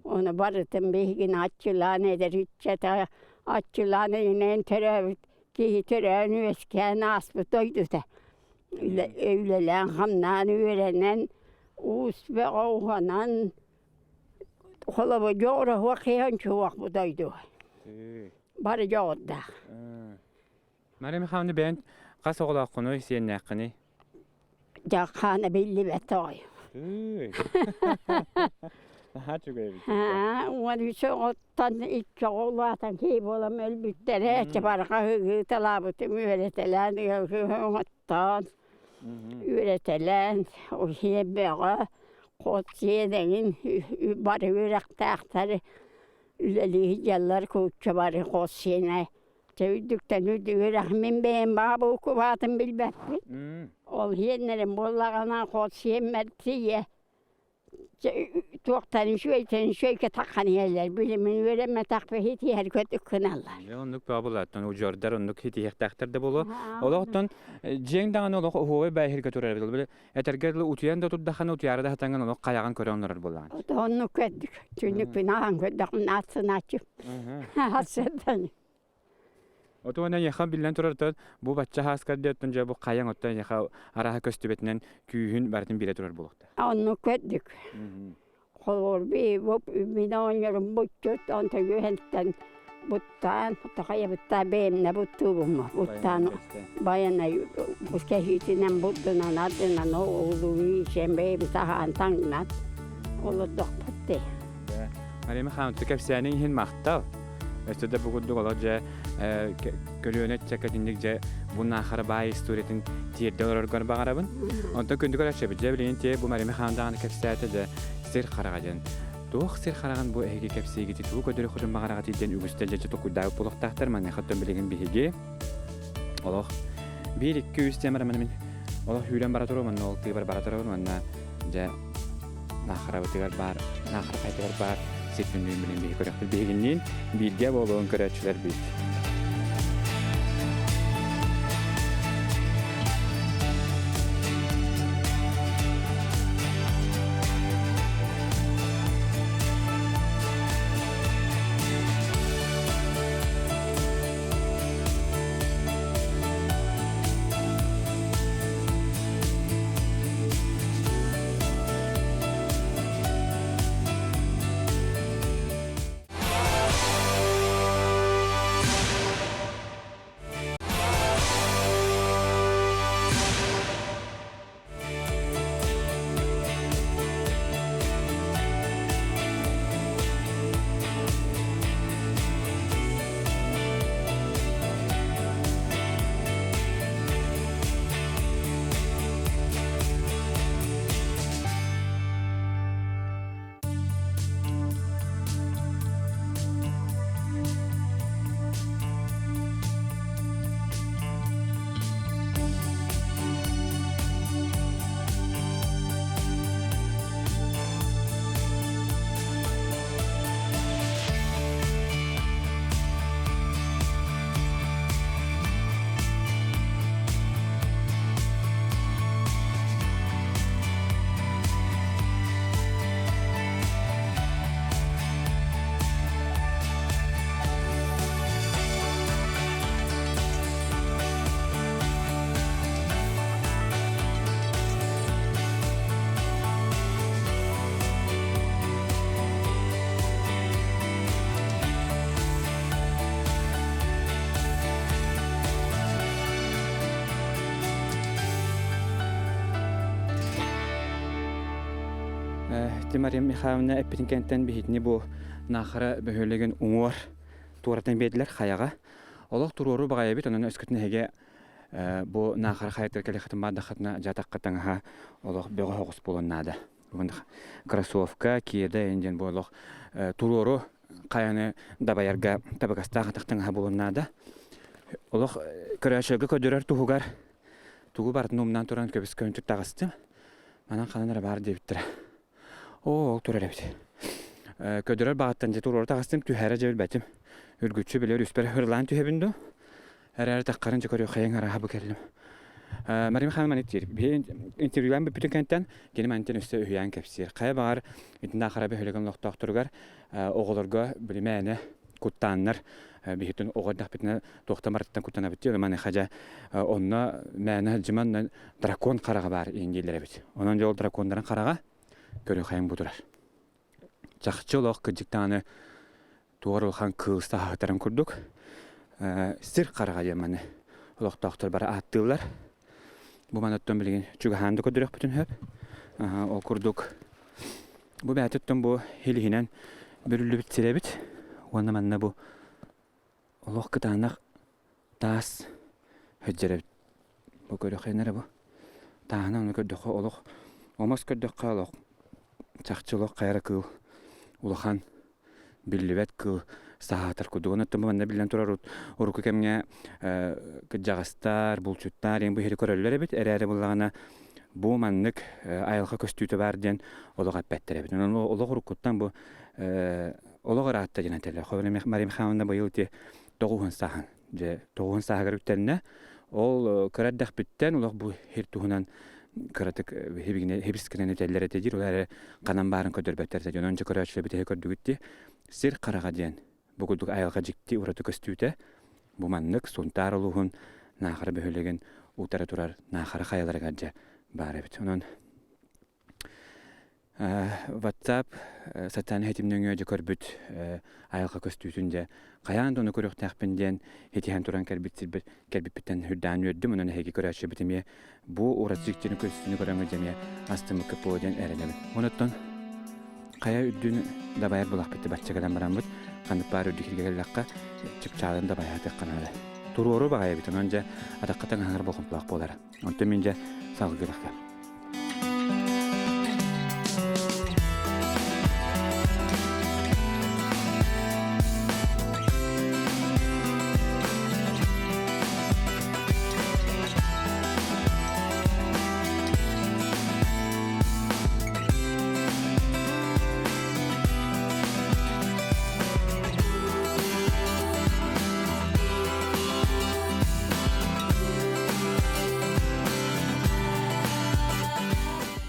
Ону барытын биһигини аччылаан эдэр ыччата аччылаан иҥнэн төрөөбүт киһи төрөөн үөскээн ааспыт дойдута. Үлэлээн-хамнаан үөрэнэн уус бөҕө уһанан холобур дьоҕураһуох киһи суох бу дойду. Бары дьоҕурдаах. Мария Михайловна бэйэн хас оҕолооххунуй, сиэннээххиний? Дьаххаана биллибэт оҕой. Наһаа үчүгэй эбит. 13 оҕоттон икки оҕо улаатан киһи буолан өлбүттэрэ. Чабарҕа ыгыыталаабытым үөрэтэлээн оҥоттоон үөрэтэлээн сиэн бөҕө хос сиэн эҥин бары үөрэхтээхтэр үлэлии сылдьаллар куучча бары хос сиэнэ Чэ үрдүктэн үрдүгүрэх мин бэйэм баабылкубаатын билбэппин. Ол иһиэннэрим буоллаҕына хос сиэммэр тиийэ туохтан үчүгэйтэн үчүгэйгэ таххан иһэллэр. Били мин үөрэммэтэхпин итиһэр көтүк гыналлар. Дьэ оннук баабылааттан удьуордар оннук итиһиэхтээхтэр да буолуо. Олохтон дьиэҥ даҕаны олох оһуобай бээһиргэ турар эбит. Били этэргэ дылы утуйан да турдаххына утуйаары да сатаҥҥын олох хайаҕын көрө онорор буолаҕын. Оннук көрдүк. Түннүкпүн аһан көрдөхпүн аатсынааччы. Аатсыдан. Оту эйиэхэ биллэн турар оттон бу бачча хааскар диэттэн дьэ бу хайаҥ оттон эйиэхэ арааһа көстүбэтинэн күүһүн барытын биэрэ турар буолуохтаах. Оннук көрдүк. Холобур мин оҕонньорум буччут онтон үөһэнтэн буттаан тахайабыттаа бэйэмнэ буттуубумма буттаан байанай кэһиитинэн буддунан ардынан улуу ичэн бэйэбит аһаан таҥнан олордохпут дии. Мария Михайловна кэпсээниҥ иһин махтал. Өссө да бу курдук олор дьэ көлүөнэ ыччакка итинник дьэ бу наахара баай историятын тиэрдэ олороргор баҕарабын. Онтон күндү көрөөччүбүт дьэ билигин тиэ бу Мария Михайловна даҕаны кэпсээтэ дьэ сир хараҕа диэн. Туох сир хараҕын бу эһиги кэпсиигити тугу көдөрү хотун баҕараҕытый диэн үгүстэр дьэ токуйдаабыт буолуохтаахтар. Маныаха оттон билигин биһиги олох биир икки үс диэн бараммын мин олох үүрэн бара туруом онно ол тыыбар бара турабын уонна дьэ Наахарабытыгар баар, Наахара хайатыгар баар сир түннүгүн билин биһи көрөхпүт биһигинниин бииргэ буолуон көрөөччүлэрбит. Мария Михайловна эппитин кэнтэн биһитини бу Наахара бөһүөлэгин уҥуор туоратан биэрдилэр хайаҕа. Олох туруору баҕайабыт, онон өскөтүн эһиги бу Наахара хайатыгар кэлиэххитин баардаххытына дьаатахха таҥаһа олох бөҕө соҕус буолуон наада. Кроссовка, кеда диэн бу олох туруору хайаны дабайарга табыгастаах атах таҥаһа буолуон наада. Олох көрөөччүлэргэ көрдөрөр туһугар тугу барытын умнан туран көбүс көөнчүк таҕыстым. Манан ханан эрэ баар диэбиттэрэ. Оо, ол турар эбит. Көдөрөр баҕаттан дьэ туруору таҕыстым, түһэрэ дьэ билбэтим. Үргүччү билэр үспэр ырылаан түһэбин дуу? Эрээри таххарын дьэ көрүөххэйиҥ арааһа бу кэллим. Мария Михайловна маннык диир. Биһи интервьюлаан бүппүтүн кэнниттэн кини мантан өссө үһүйээн кэпсиир. Хайа баҕар итиннэ хара бөһүөлэгин олохтоохторугар оҕолорго билимээнэ куттааннар биһитин оҕо эрдэхпитинэ туохтан барыттан куттанабыт диэн маныаха дьэ онно мээнэ сылдьыман дракон хараҕа баар иһин дииллэр эбит. Онон дьэ ол драконнарын хараҕа көрүөххэйиҥ бу турар. Чахчы олох кырдьык даҕаны туор улахан кыыл саһаатарын курдук сир хараҕа диэн маны олохтоохтор бары ааттыыллар. Бу манаттан билигин чугаһаан да көрдөрүөхпүтүн сөп. Ол курдук бу бэйэтиттэн бу илиһинэн бүрүллүбүт сир эбит. Уонна манна бу олох кытаанах таас сылдьар эбит. Бу көрүөххэ эрэ бу. Тааһынан ону көрдөххө олох омос көрдөххө олох чахчы олох хайа эрэ кыыл улахан биллибэт кыыл саһаатар курдук. Онон манна биллэн турар урукку кэмҥэ кырдьаҕастар, булчуттар диэн бу иһири көрөллөр эбит. Эрээри буллаҕына бу маннык айылҕа көстүүтэ баар диэн олох эппэттэр эбит. Онон олох уруккуттан бу олох ыраатта диэн этэллэр. Холобура Мария Михайловна быйыл ити тоҕуһун сааһын дьэ тоҕуһун сааһыгар үктэннэ. Ол кыра эрдэхпиттэн олох бу сир туһунан кыратык хибис гынан этэллэр этэ диир. Ол эрэ ханан баарын көрдөрбөттөр этэ. Онон дьэ көрөөччүлэр бүтэһи көрдүгүт дии. Сир хараҕа диэн бу курдук айылҕа дьикти ураты көстүүтэ. Бу маннык Сунтаар улууһун Наахара бөһүөлэгин утары турар Наахара хайаларыгар дьэ баар эбит. Онон WhatsApp социальнай ситим нөҥүө дьэ көрбүт айылҕа көстүүтүн дьэ хайаан да ону көрүөхтээхпин диэн итиһэн туран кэлбит сирбит кэлбиппиттэн үрдээн үөрдүм. Онон эһиги көрөөччүбүт эмиэ бу ураты дьиктини көстүүнү көрөҥҥүт эмиэ астыммыккыт буолуо диэн эрэнэбин. Онуттан хайа үрдүн дабайар булахпыт бачча кэлэн бараммыт ханнык баар үрдүк сиргэ кэллэххэ чыпчаалын дабайаатыахха наада. Туруору баҕайы эбит. Онон дьэ атахха таҥаһыҥар болҕомтолоох буолара. Онтон мин дьэ салгыырахха.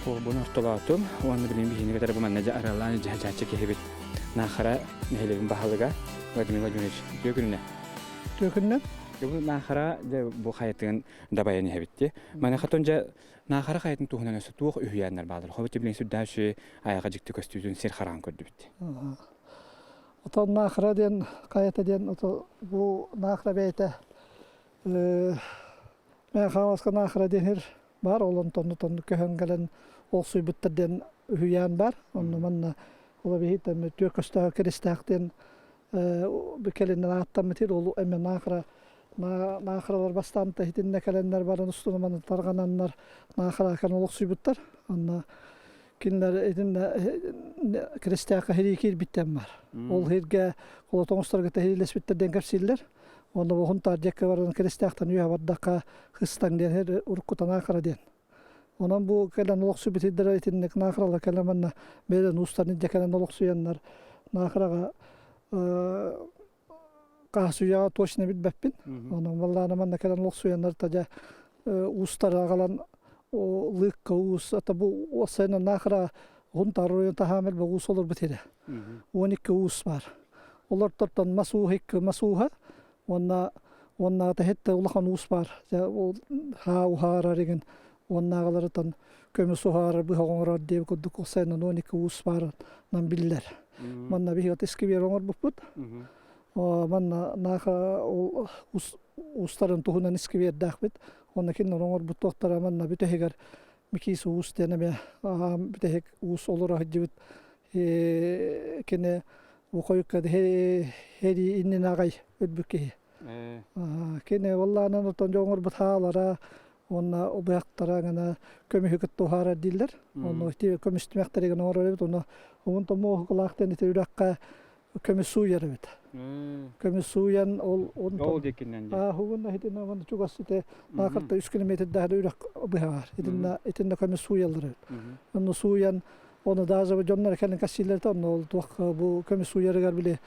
Буолбун ортолоотум уонна билигин биһиги кытары бу манна дьэ арыаллаан илдьэ сылдьааччы киһибит Наахара нэһилиэгин баһылыга Владимир Владимирович үтүө күнүнэ. Үтүө күнүнэн. Бу Наахара дьэ бу хайатын дабайан иһэбит дии. Маныаха дьэ Наахара хайатын туһунан өссө туох үһүйээннэр бааллар? Хобут билигин сүрдээх үчүгэй айаҕа дьикти көстүүтүн сир хараан көрдүбүт. Отон Наахара диэн хайата диэн ото бу Наахара бэйэтэ Мэҥэ Хаҥаласка Наахара диэн сир баар, ол онтон онно көһөн кэлэн олохсуйбуттар диэн үһүйээн баар. Онно манна ол биһиги түөрт көстөөх Киристээх диэн кэлиннэн ааттаммыт сир, ол эмэ Наахара Наахаралар бастаан итиннэ кэлэннэр баран устун манна тарҕананнар Наахара кэлэн олохсуйбуттар. Онно кинилэр итиннэ Киристээххэ сирии киирбиттэн бар. Ол сиргэ холотоҥ устарга тэһиилэспиттэр диэн кэпсииллэр. Уонна уһун таардьакка баран Киристээхтэн үөһэ бардахха Хыстаҥ диэн сир уруккута Наахара диэн. Онон бу кэлэн олохсуйбут сирдэрэ итинник Наахаралар кэлэн манна бэйэлэрин уустарын илдьэ кэлэн олохсуйаннар Наахараҕа Хаһасуйаҕа точно билбэппин. Онон баллаана манна кэлэн олохсуйаннар дьэ уустары аҕалан лыыкка уус ата бу уопсайынан Наахара Хунтаар оройуон таһаам элбэх уус олорбут сирэ. 12 уус баар. Олортортон мас ууһа икки мас ууһа уонна уоннааҕыта иһиттэ улахан уус баар. Дьэ ол хаа уһаарар игин уоннааҕыларытан көмүс уһаарар быһах оҥорор диэбит курдук уопсайынан 12 уус баарынан биллэр. Манна биһиги искибиэр оҥорбуппут. Манна нааха ол уустарын туһунан искибиэрдээхпит. Онно кинилэр оҥорбут туохтара манна бүтэһигэр. Микиис Уус диэн эмиэ аҕам бүтэһик уус олоро сылдьыбыт кини бу хойукка сэрии иннинэ аҕай өлбүт киһи. Кини уоллаанан отон дьон оҥорбут хаалара уонна убайахтара гына көмүһү кытта уһаарар дииллэр. Онно ити көмүс түмэхтэригин оҥорор эбит. Онно уһун томуоһукулаах диэн ити үрэххэ көмүс сууйар эбит. Көмүс сууйан ол Ол диэкинэн дии. Хугун итиннэ уонна чугас ити Наахарта үс километрдаах үрэх быһаҕар. Итиннэ итиннэ көмүс сууйаллар эбит. Онно сууйан оны даже дьоннор кэлин кассиилэртэ онно ол туох бу көмүс сууйарыгар били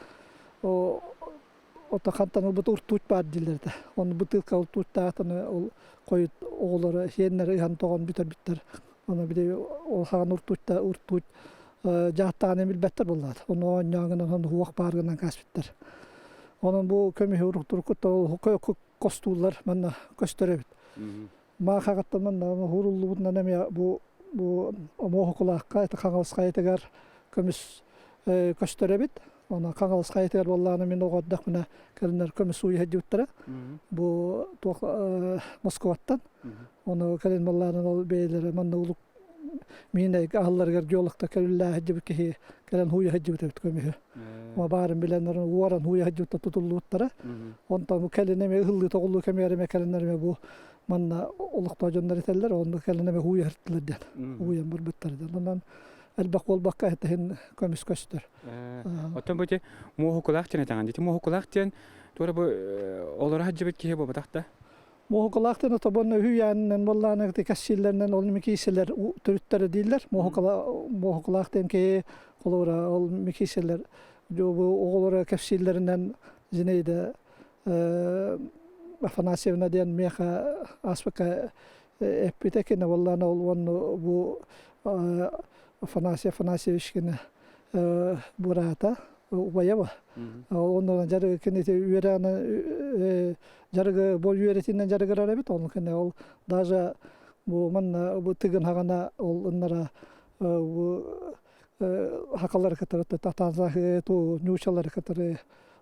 ото хантан ылбыт уртуут баар дииллэр этэ. Оны бытыылка уртууттаахтан ол хойут оҕолоро сиэннэри ыһан тоҕон бүтэрбиттэр. Оны били ол хаҕан уртуутта уртуут дьааттаҕын билбэттэр буоллаат. Ону оонньоон гынан ону уох баар гынан кааспыттар. Онон бу көмүһү уруктуруккут ол костууллар манна көстөр эбит. Маахаҕаттан манна уһуруллубутунан эмиэ бу бу Омуоһукулаахха это Хаҥалас хайатыгар көмүс көстөр эбит. Онон Хаҥалас хайатыгар буоллаҕына мин оҕо эрдэхпинэ кэлиннэр көмүс сууйа сылдьыбыттара. Бу туох Москваттан. Ону кэлин буоллаҕына ол бэйэлэрэ манна улук миин аһылларыгар геологтар кэлиллээ сылдьыбыт киһи кэлэн һууйа сылдьыбыт эбит көмүһү. Ма баарын билэн уоран һууйа сылдьыбыттар тутуллубуттара. Онтон бу кэлин эмиэ ыһыллыы тоҕуллуу кэмигэр эмиэ кэлиннэр эмиэ бу манна олохтоох дьоннор этэллэр, онно кэлин эмиэ һууйа сырыттылар диэн. Һууйан барбыттар диэн. Онон элбэх буолбакка этиһин көмүс көстөр. Оттон бу ити муоһукулаах диэн этэҕин. Ити муоһукулаах диэн туора бу олоро сылдьыбыт киһи буолбатах да? Муоһукалаахтан отобонно үһүйээнинэн буоллаана кэссииллэринэн ол микиисэлэр төрүттэрэ дииллэр. Муоһукалаах диэн киһи холобура ол микиисэлэр бу оҕолоро кэпсииллэринэн Зинаида Афанасьевна диэн миэхэ ааспыкка эппитэ кини буоллаана ол уонна бу Афанасий Афанасьевич кини быраата убайа Онно дьарыгы кини үөрэҕинэн дьарыгы бу үөрэтинэн дьарыгырар эбит. Ол кини ол даже бу манна бу тыгын хаҕана ол ыннара бу хакалары кытары татаазаһы ту ньуучалары кытары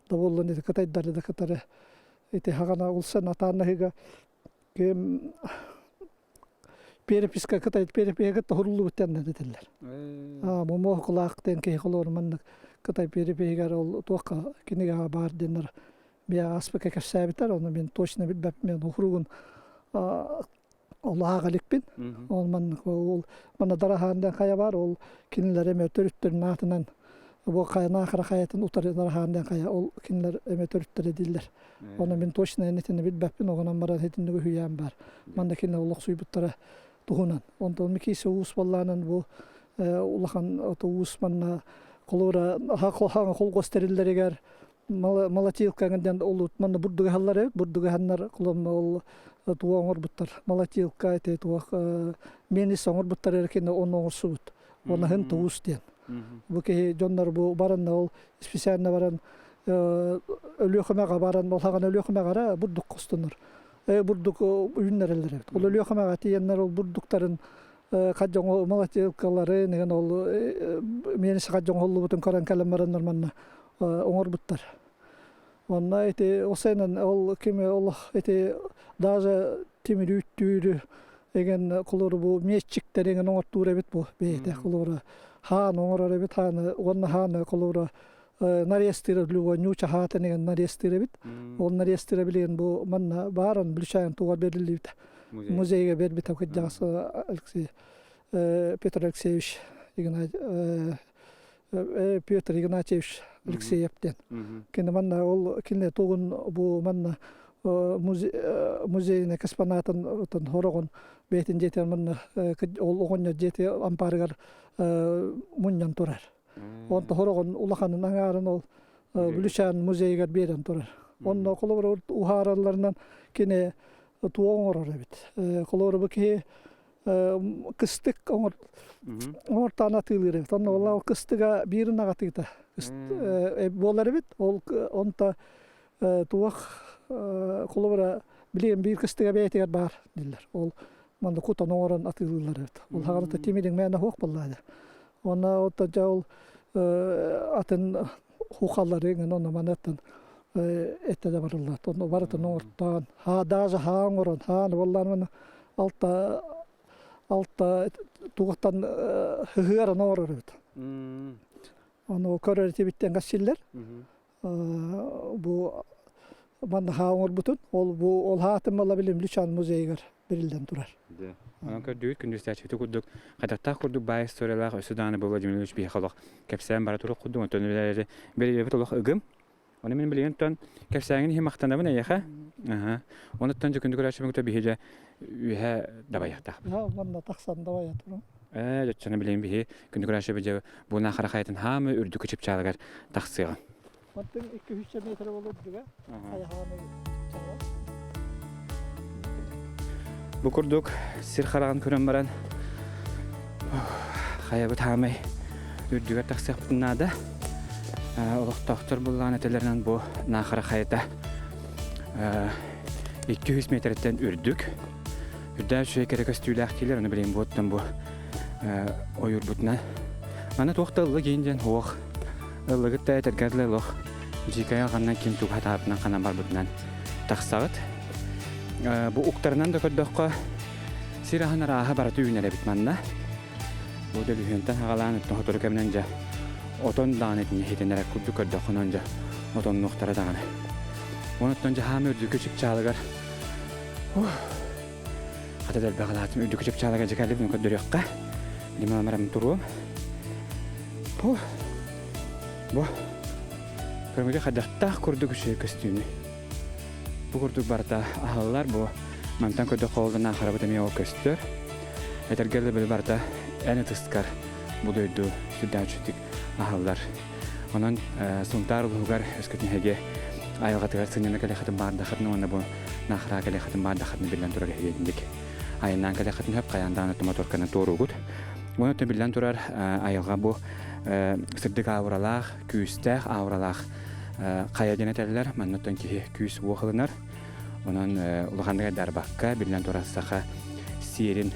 доволлан ити кытайдары да кытары ити хаҕана улсан атааннаһыга ким переписка кытай перепиһэ кытта хуруллубут диэн этэллэр. Аа мумуохкулаах диэн киһи холуор маннык кытай перепиһигэр ол туохха кинигэҕэ баар диэннэр биэ ааспыкка кэпсээбиттэр ону мин точно билбэппин мен ухругун олаах иликпин ол маннык ол манна дараһаан диэн хайа баар ол кинилэр эмэ төрүттэрин аатынан бу хайанаахара хайатын утары дараһаан диэн хайа ол кинилэр эмэ төрүттэрэ дииллэр Оны мин точно итини билбэппин, оҕонон баран итинник үһүйээн бар. Манна кинилэр олохсуйбуттара туһунан. Онтон Микиисэ уус буоллаанан бу улахан уус манна холура хаҥа холгос тэриллэригэр молотилка диэн олут манна бурдугаһаллар эбит бурдугаһаннар холомно ол туга оҥорбуттар молотилка ити туох менис оҥорбуттар эрэ кини ону оҥорсубут уонаһын туус диэн бу киһи дьоннор бу баранна ол специально баран Өлүөхүмэҕэ баран ол хаҕана Өлүөхүмэҕэ эрэ бурдук хостонор. Бурдук үүннэрэллэр эбит. Ол Өлүөхүмэҕэ тиийэннэр ол бурдуктарын хадьоҥо молотилкаларын игин ол миэнэ хадьоҥ холлубутун көрөн кэлэн бараннар манна оҥорбуттар. Онно ити осенен ол кими ол ити даже тимир үүттүүрү еген холору бу миэччиктэр еген оҥортуур эбит бу бэйэтэ холоро хаан оҥорор эбит хааны уонна хааны холоро нарезтыыр любой ньууча хаатын еген нарезтыыр эбит ол нарезтыыра билигин бу манна баар он Блючаин тугар бериллибит музейга бербит кырдьаҕас Алексей Петр Алексеевич Петр Игнатьевич Алексеев диэн. Кини манна ол кини тугун бу манна музейын экспонатын отон хороҕун бэйэтин дьиэтигэр манна ол оҕонньор дьиэти ампаарыгар мунньан турар. Онто хороҕун улаханын аҥаарын ол Бүлүчээн музейыгар биэрэн турар. Онно холобур уһааралларынан кини туох оҥорор эбит. Холобур бу киһи кыстык оҥортоон атыылыыр эбит. Онно ол кыстыга биир ынах атыыта буолар эбит. Ол онто туох холобура билигин биир кыстыга бэйэтигэр баар дииллэр. Ол манна кутан оҥорон атыылыыллар эбит. Ол хаҕарата тимириҥ мээнэ суох буоллаҕа. Уонна оттон дьэ ол атын хухалары иҥин онно манаттан этэ да барыллар. Онно барытын оҥортоон, хаа даже хаа оҥорон, хааны буоллаан манна алта. Алта тугуттан ыһыаран оҥорор эбит. Ону көрөр этибиттэн кассиллэр. Бу манна хаа оҥорбутун, ол бу ол хаатын мала билим Лүчан музейыгар бэриллэн турар. Онон көрдүүр күндүстээччити курдук хайдахтаах курдук баай историялаах өссө даҕаны бу Владимир Ильич биһиэхэ олох кэпсээн бара туруох курдук онтон үлэлэри бэйэбит олох ыгым. Оны мин билигин тон кэпсээҥин иһин махтанабын эйиэхэ. Аха. Онуттан дьэ күндү көрөөччүбүн кытта биһиги үөһэ дабайахтаахпыт. Манна тахсан дабайа турун. Ээ, дьоччону билигин биһи күндү көрөөччүбүт дьэ бу Наахара хайатын хаамы үрдүкү чыпчаалыгар тахсыаҕын. Мантын 200 метр болор үрдүгэ. Хайаҕаны Бу курдук сир хараҕын көрөн баран хайабыт хаамай үрдүгэр тахсыахпытын наада. Олохтоохтор буллаан этэлэринэн бу Наахара хайата 200 метрттэн үрдүк. Үрдээх үчүгэй кэрэ көстүүлээх киилэр, ону билигин буоттан бу ойуурбутунан. Маны туох да ыллык иин диэн суох. Ыллыгыт да этэргэ дылы олох дьиикэйэ ханна ким тугу хатаабытынан ханан барбытынан тахсаҕыт. Бу уктарынан да көрдөххө сир аһын арааһа барыта үүнэр эбит манна. Бу дөлүһүөнтэн хаҕалаан оттон сотору кэминэн дьэ отон даҕаны итини хитинэрэ курдук көрдөххүнэн дьэ отоннуохтара даҕаны. Онуттан дьэ хаам үрдүкү чыпчаалыгар хата дэлбэх алаатым үрдүкү чыпчаалыгар дьэ кэллибин көрдөрүөххэ. Лимамарам туруом. Бу бу көрүҥүтэ хайдахтаах курдук үчүгэй көстүүнү. Бу курдук барыта аһаллар бу мантан көрдөххө ол да харабыт эмиэ ол көстөр. Этэргэ дылы барыта эн ытыскар бу дойду сүрдээх үчүгдүк аһаллар. Онон Сунтаар улууһугар өскөтүн эһиги айылҕатыгар сынньана кэлиэххитин баардаххытына уонна бу Наахараа кэлиэххитин баардаххытына биллэн турар эһиги айаннаан кэлиэххитин сөп хайаан даҕаны моторканы туоруугут. Уонна биллэн турар айылҕа бу сырдык ауралаах, күүстээх ауралаах хайа диэн этэллэр. Манныттан киһи күүс-уох ылынар. Онон улаханнык айдарбакка, биллэн турар саха сиэрин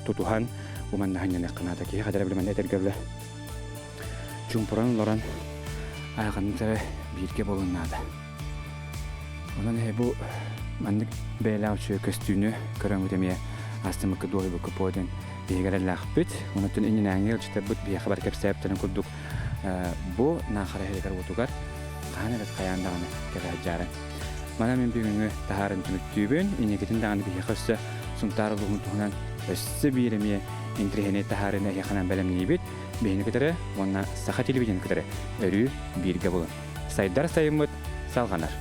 тутуһан бу манна сынньаныахха наада. Киһи хадара билимэн этэргэ чуумпуран олорон айҕаннары бииргэ буолун наада. Онон бу маннык бэйэлээх үчүгэй көстүүнү көрөҥҥүт эмиэ астымыкка дуоһуйбукка по диэн биһиги эрэллээхпит. Онон иннинээҥҥи ыалдьыттарбыт биһиэхэ бары кэпсээбиттэрин курдук бу Наахара иһигэр уотугар хаһан эбит хайаан даҕаны кэлэ сылдьаарыҥ. Манан мин бүгүҥҥү таһааран түмүктүүбүн. Инникитин даҕаны биһиэхэ өссө Сунтаар улууһун туһунан өссө биир эмиэ интириэһинэй таһаарыыны эһиэхэнэн бэлэмниибит. Биһини кытары уонна саха телевидениетын кытары өрүү бииргэ булун. Сайдар сайыммыт салҕанар.